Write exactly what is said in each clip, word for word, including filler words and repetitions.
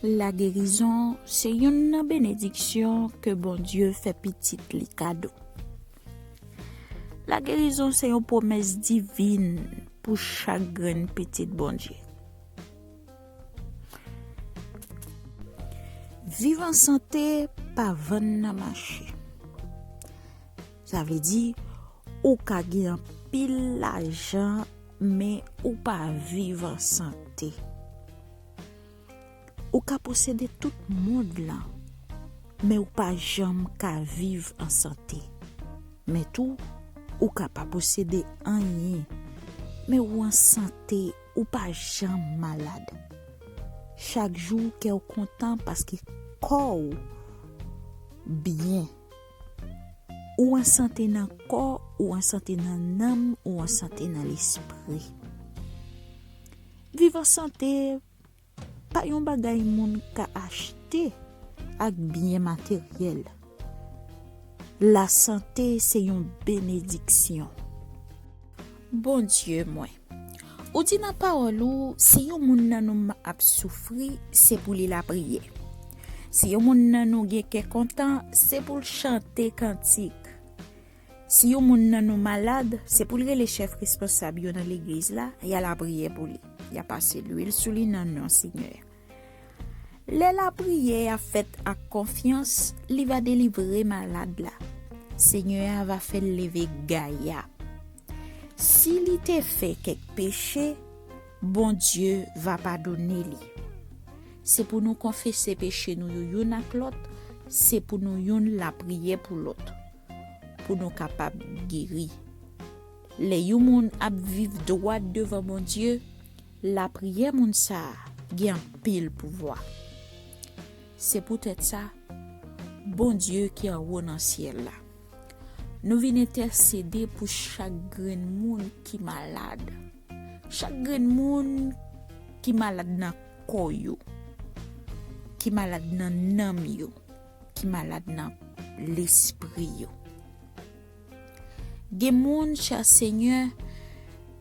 Lagerizon se youn nan benediksyon ke Bondye fè pitit li kado. Lagerizon se yon pwomès divin pou chak grenn pitit Bondye. Viv an sante pa vann nan mache. Sa vle di, ou ka gen anpil lajan, men ou pa viv an sante. Ou ka posede tout mond lan, men ou pa janm ka viv an sante. Men tou, ou ka pa posede anyen, men ou an sante, ou pa janm malad. Chak jou, kè w kontan paske kò w byen. Ou an sante nan kò, ou an sante nan nanm, ou an sante nan lespri. Viv an sante pa yon bagay moun ka achte ak byen materyèl. Lasante se yon benediksyon. Bondye mwen, ou di nan pawòl ou, si yon moun nan nou ap soufri, se pou li lapriyè. Si yon moun nan nou gen kè kontan, se pou l chante kantik. Si yon moun nan nou malad, se pou l rele chèf responsab yo nan legliz la, y a lapriyè pou li. Y a pase lwil sou li nan non Senyè. Lè lapriyè a fèt ak konfyans, li va delivre malad la. Senyè a va fè l leve gaya. Si li te fè kèk peche, Bondye va padone li. Se pou nou konfese peche nou yo youn ak lòt, se pou nou youn lapriyè pou lòt, pou nou kapab geri. Lè yon moun ap viv dwat devan Bondye, lapriyè moun sa a gen anpil pouvwa. Se poutèt sa, Bondye ki anwo nan syèl la, nou vin entèsede pou chak grenn moun ki malad. Chak grenn moun ki malad nan kò yo, ki malad nan nanm yo, ki malad nan lespri yo. Gen moun, chè Senyè,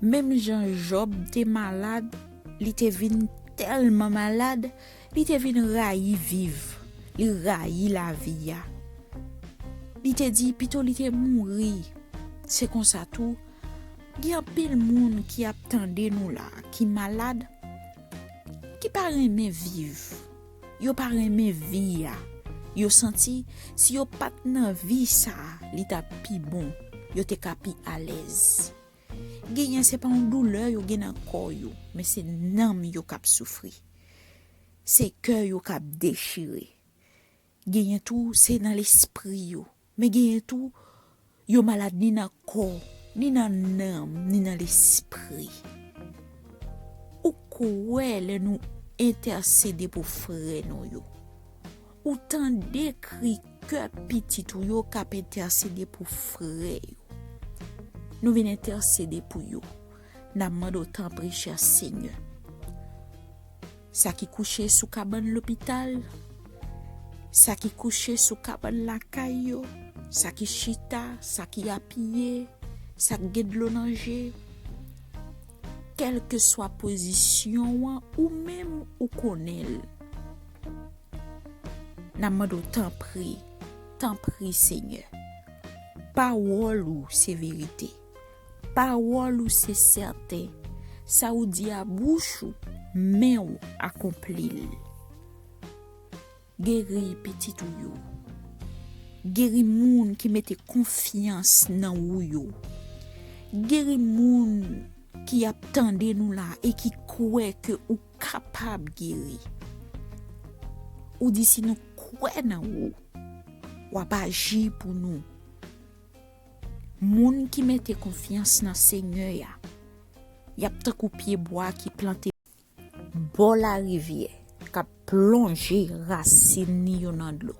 menm jan Jòb te malad, li te vin tèlman malad, li te vin rayi viv, li rayi lavi a. Li te di pito li te mouri. Se konsa tou, gen anpil moun ki ap tande nou la, ki malad, ki pa renmen viv. Yo pa renmen vi a. Yo santi si yo pa t nan vi sa a, li t ap pi bon. Yo te ka pi alèz. Genyen se pa yon doulè yo gen nan kò yo, men se nanm yo k ap soufri. Se kè yo k ap dechire. Genyen tou, se nan lespri yo. Men genyen tou, yo malad ni nan kò, ni nan nanm, ni nan lespri. Ou kwè lè nou entèsede pou frè nou yo. Ou tande kri kè pitit ou yo k ap entèsede pou frè yo. Nou vin entèsede pou yo. N ap mande w tanpri, chè Senyè. Sa ki kouche sou kabann lopital, sa ki kouche sou kabann lakay yo, sa ki chita, sa ki apiye, sa k gen dlo nan je, kèlkeswa pozisyon an, ou menm ou konnen l. N ap mande w tanpri, tanpri, Senyè. Pawòl ou se verite. Pawòl ou se sèten. Sa ou di a bouch ou, men w akonpli l. Geri pitit ou yo. Geri moun ki mete konfyans nan ou yo. Geri moun ki ap tande nou la e ki kwè ke ou kapab geri. Ou di si nou kwè nan ou, w ap aji pou nou. Moun ki mete konfyans nan Senyè a, y ap tankou pyebwa ki plante bò larivyè, k ap plonje rasin li yo nan dlo.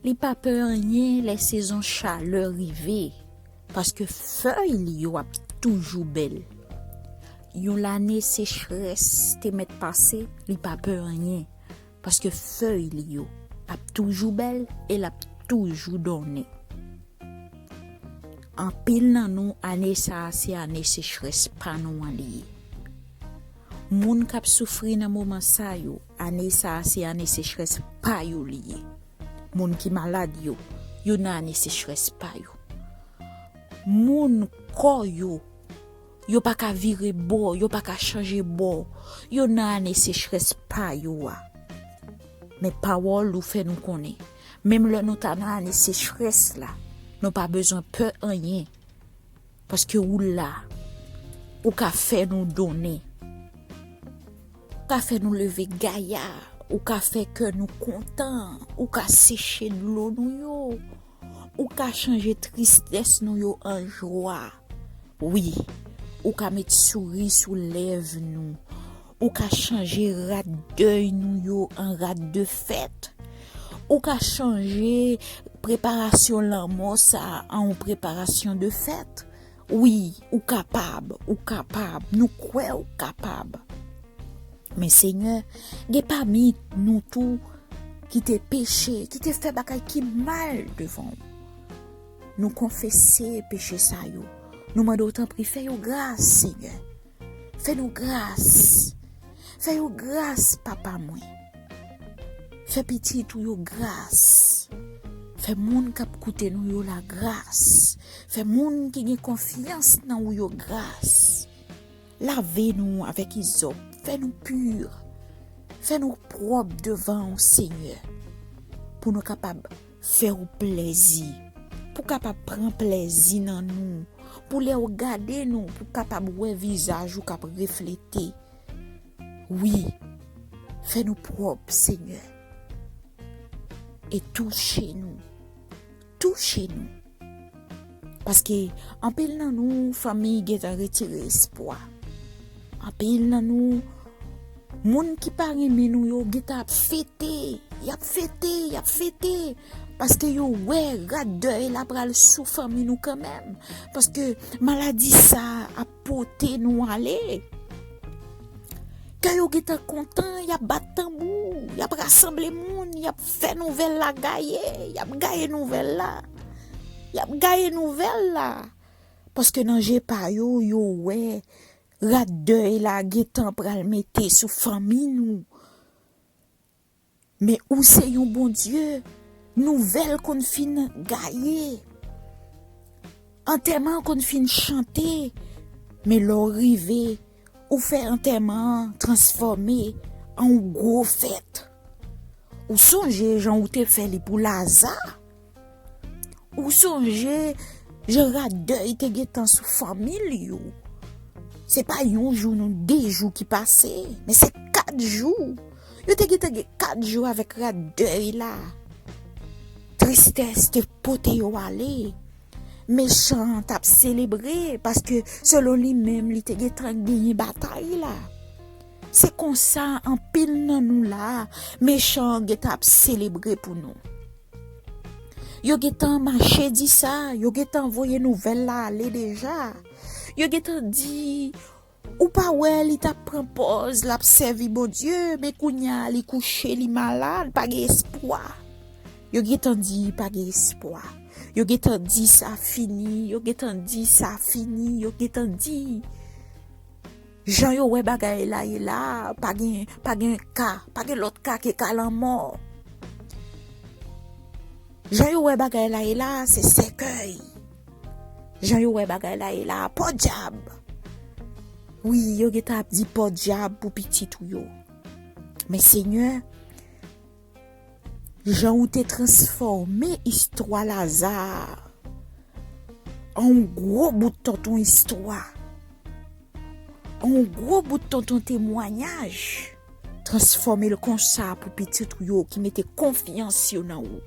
Li pa pè anyen lè sezon chalè rive, paske fèy li yo ap toujou bèl. Yon lane sechrès te mèt pase, li pa pè anyen, paske fèy li yo ap toujou bèl e l ap toujou donnen. Anpil nan nou, ane sa a se ane sechrès pa nou an li ye. Moun k ap soufri nan moman sa yo, ane sa a se ane sechrès pa yo li ye. Moun ki malad yo, yo nan ane sechrès pa yo. Moun kò yo, yo pa ka vire bò, yo pa ka chanje bò, yo nan ane sechrès pa yo a. Men pawòl ou fè nou konnen, menm lè nou ta nan ane sechrès la, nou pa bezwen pè anyen. Paske ou la, ou ka fè nou donnen. Ou ka fè nou leve gaya, ou ka fè kè nou kontan, ou ka seche dlo nou yo, ou ka chanje tristès nou yo an jwa. Wi, ou ka met souri sou lèv nou, ou ka chanje rad dèy nou yo an rad de fèt, ou ka chanje preparasyon lanmò sa a an yon preparasyon de fèt. Wi, ou kapab, ou kapab, nou kwè ou kapab. Men Senyè, gen pami nou tou ki te peche, ki te fè bagay ki mal devan ou. Nou konfese peche sa yo. Nou mande w tanpri fè yo gras, Senyè. Fè nou gras. Fè yo gras, Papa mwen. Fè pitit ou yo gras. Fè moun k ap koute nou yo la gras. Fè moun ki gen konfyans nan ou yo gras. Lave nou avèk izòp. Fè nou pi. Fè nou pwòp devan ou, Senyè. Pou nou kapab fè ou plèzi. Pou kapab pran plèzi nan nou. Pou lè w gade nou, pou kapab wè vizaj ou k ap reflete. Wi, fè nou pwòp, Senyè. E touche nou. Touche nou. Paske anpil nan nou, fanmi gentan retire espwa. Anpil nan nou, moun ki pa renmen nou yo gentan ap fete. Y ap fete, y ap fete. Paske yo wè rad dèy la pral sou fanmi nou kanmenm. Paske maladi sa ap pote nou ale. Kè yo gentan kontan, y ap bat tanbou, y ap rasanble moun, y ap fè nouvèl la gaye, y ap gaye nouvèl la. Y ap gaye nouvèl la. Paske nan je pa yo, yo wè rad dèy la gentan pral mete sou fanmi nou. Men ou se yon Bondye, nouvèl konn fin gaye. Antèman konn fin chante, men lè w rive, ou fè antèman an transfòme an yon gwo fèt. Ou sonje jan ou te fè li pou Laza? Ou sonje jan rad dèy te gentan sou fanmi l yo? Se pa yon jou non, de jou ki pase, men se kat jou. Yo te gentan gen kat jou avèk rad dèy la. Tristès te pote yo ale. Mechan an t ap selebre, paske selon li menm, li te gentan genyen batay la. Se konsa anpil nan nou la, mechan an gentan ap selebre pou nou. Yo gentan mache di sa, yo gentan voye nouvèl la ale deja. Yo gentan di, ou pa wè li t ap pran pòz, l ap sèvi Bondye, men kounye a li kouche, li malad, pa gen espwa. Yo gentan di pa gen espwa. Yo gentan di sa fini, yo gentan di sa fini, yo gentan di. Jan yo wè bagay la ye la, pa gen, pa gen ka, pa gen lòt ka ke ka lanmò. Jan yo wè bagay la ye la, se sèkèy. Jan yo wè bagay la ye la, pòdyab. Wi, yo gentan ap di pòdyab pou pitit ou yo. Men Senyè, jan ou te transfòme istwa Laza an yon gwo bout tonton istwa, an yon gwo bout tonton temwayaj, transfòme l konsa pou pitit ou yo ki mete konfyans yo nan ou.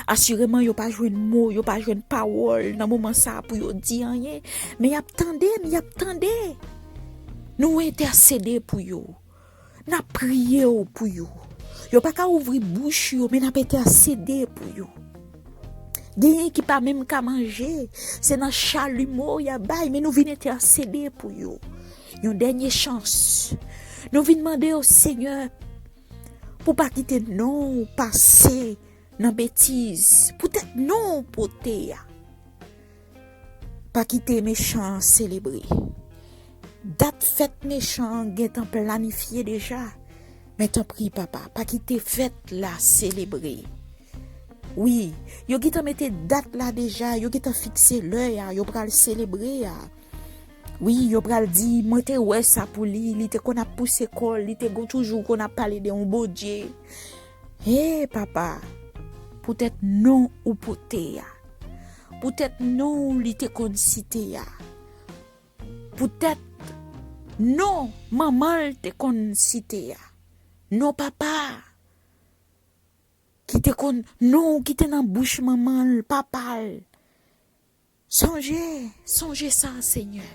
Asireman, yo pa jwenn mo, yo pa jwenn pawòl nan moman sa a pou yo di anyen, men y ap tande m, y ap tande. Nou entèsede pou yo. N ap priye w pou yo. Yo pa ka ouvri bouch yo, men n ap entèsede pou yo. Genyen ki pa menm ka manje, se nan chalimo y ap bay, men nou vin entèsede pou yo. Yon dènye chans. Nou vin mande w, Senyè, pou pa kite non w pase nan betiz, poutèt non w pote a. Pa kite mechan an selebre. Dat fèt mechan an gentan planifye deja. Men tanpri, Papa, pa kite fèt la selebre. Wi, yo gentan mete dat la deja, yo gentan fikse lè a, yo pral selebre a. Wi, yo pral di, mwen te wè sa pou li, li te konn ap pouse kò l, li te gon toujou konn ap pale de yon Bondye. He, Papa, poutèt non ou pote a, poutèt non ou li te konn site a, poutèt non manman l te konn site a, non papa a, ki te konn, non ou ki te nan bouch manman l, papa l. Sonje, sonje sa, Senyè.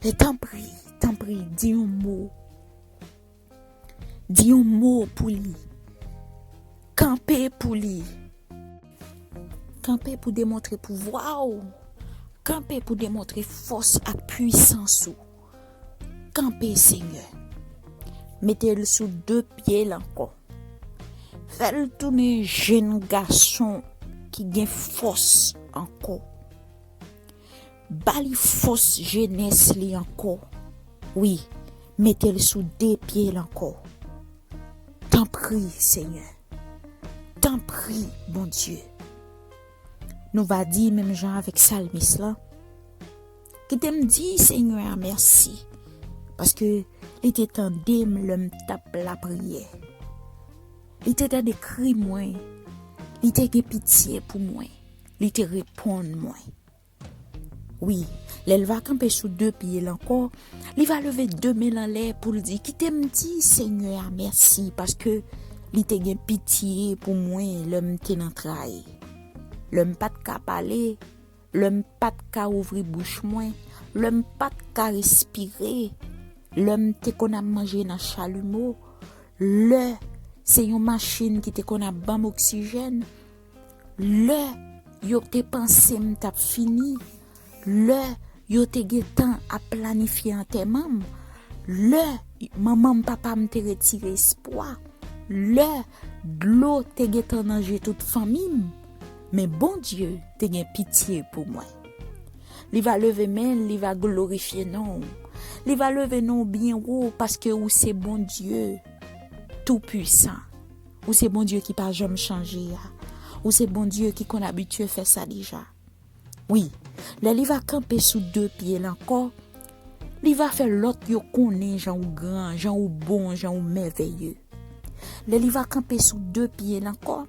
E tanpri, tanpri, di yon mo. Di yon mo pou li. Kanpe pou li. Kanpe pou demontre pouvwa w. Kanpe pou demontre fòs ak pwisans ou. Kanpe, Senyè. Mete l sou de pye l ankò. Fè l tounen jenn gason ki gen fòs ankò. Ba li fòs jenès li ankò. Wi, mete l sou de pye l ankò. Tanpri, Senyè. Tanpri, Bondye. Nou va di menm jan avèk salmis lan. Kite m di Senyè a mèsi, paske li te tande m lè m t ap lapriyè. Li te tande kri mwen. Li te gen pitye pou mwen. Li te reponn mwen. Wi, lè l va kanpe sou de pye l ankò, li va leve de men l anlè pou l di, kite m di Senyè a mèsi, paske li te gen pitye pou mwen lè m te nan tray. Lè m pa t ka pale, lè m pa t ka ouvri bouch mwen, lè m pa t ka respire, lè m te konn ap manje nan chalimo, lè se yon machin ki te konn ap ban m oksijèn, lè yo te panse m t ap fini, lè yo te gentan ap planifye antèman m, lè manman m, papa m te retire espwa, lè dlo te gentan nan je tout fanmi m, men Bondye te gen pitye pou mwen. Li va leve men l, li va glorifye non w. Li va leve non w byen wo, paske ou se Bondye Toupisan. Ou se Bondye ki pa janm chanje a. Ou se Bondye ki konn abitye fè sa deja. Wi, lè li va kanpe sou de pye l ankò, li va fè lòt yo konnen jan ou gran, jan ou bon, jan ou mèvèye. Lè li va kanpe sou de pye l ankò,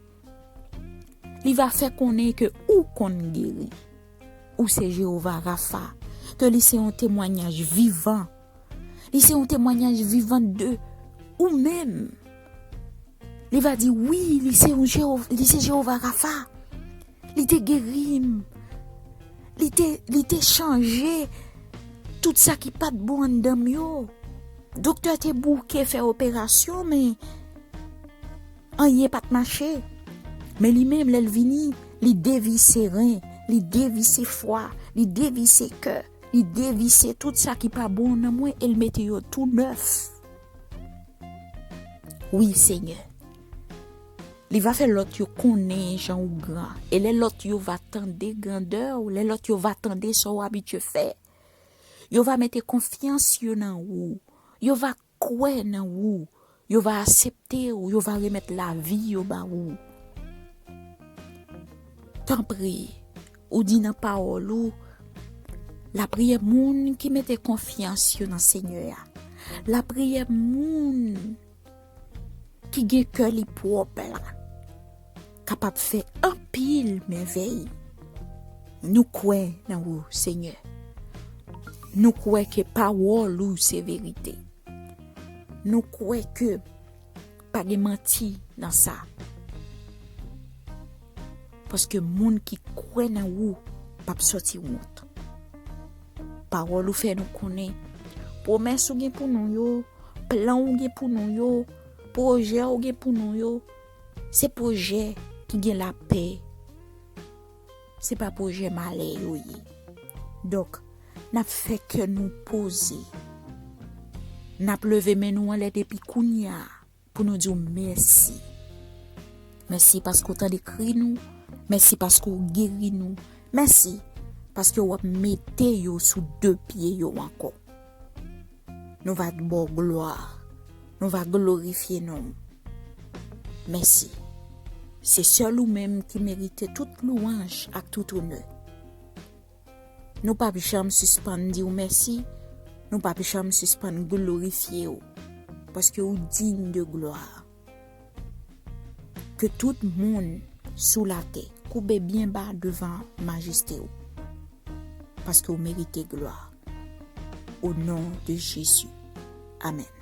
li va fè konnen ke ou konn geri. Ou se Jewova Rafa, ke li se yon temwayaj vivan. Li se yon temwayaj vivan de ou menm. Li va di, wi, li se yon Jewo-, li se Jewova Rafa. Li te geri m. Li te, li te chanje tout sa ki pa t bon anndan m yo. Doktè te bouke fè operasyon, men anyen pa t mache. Men li menm, lè l vini, li devise ren, li devise fwa, li devise kè, li devise tout sa ki pa bon nan mwen e l mete yo tou nèf. Wi, Senyè. Li va fè lòt yo konnen jan ou gran. E lè lòt yo va tande grandè w, lè lòt yo va tande sa w abitye fè, yo va mete konfyans yo nan ou. Yo va kwè nan ou. Yo va aksepte w. Yo va remèt lavi yo ba ou. Tanpri, ou di nan pawòl ou, lapriyè moun ki mete konfyans yo nan Senyè a. Lapriyè moun ki gen kè li pwòp la kapab fè anpil mèvèy. Nou kwè nan ou, Senyè. Nou kwè ke pawòl ou se verite. Nou kwè ke pa gen manti nan sa. Paske moun ki kwè nan ou p ap sòti wont. Pawòl ou fè nou konnen pwomès ou gen pou nou yo, plan ou gen pou nou yo, pwojè ou gen pou nou yo, se pwojè ki gen lapè. Se pa pwojè malè yo ye. Donk, n ap fè kè nou poze. N ap leve men nou anlè depi kounye a pou nou di w mèsi. Mèsi paske w tande kri nou. Mèsi paske w geri nou. Mèsi paske w ap mete yo sou de pye yo ankò. Nou va ba w glwa. Nou va glorifye non w. Mèsi. Se sèl ou menm ki merite tout lwanj ak tout onè. Nou p ap janm sispann di w mèsi. Nou p ap janm sispann glorifye w. Paske ou diy de glwa. Ke tout moun sou latè koube byen ba devan majeste w. Paske w merite glwa. O non de Jezi. Amèn.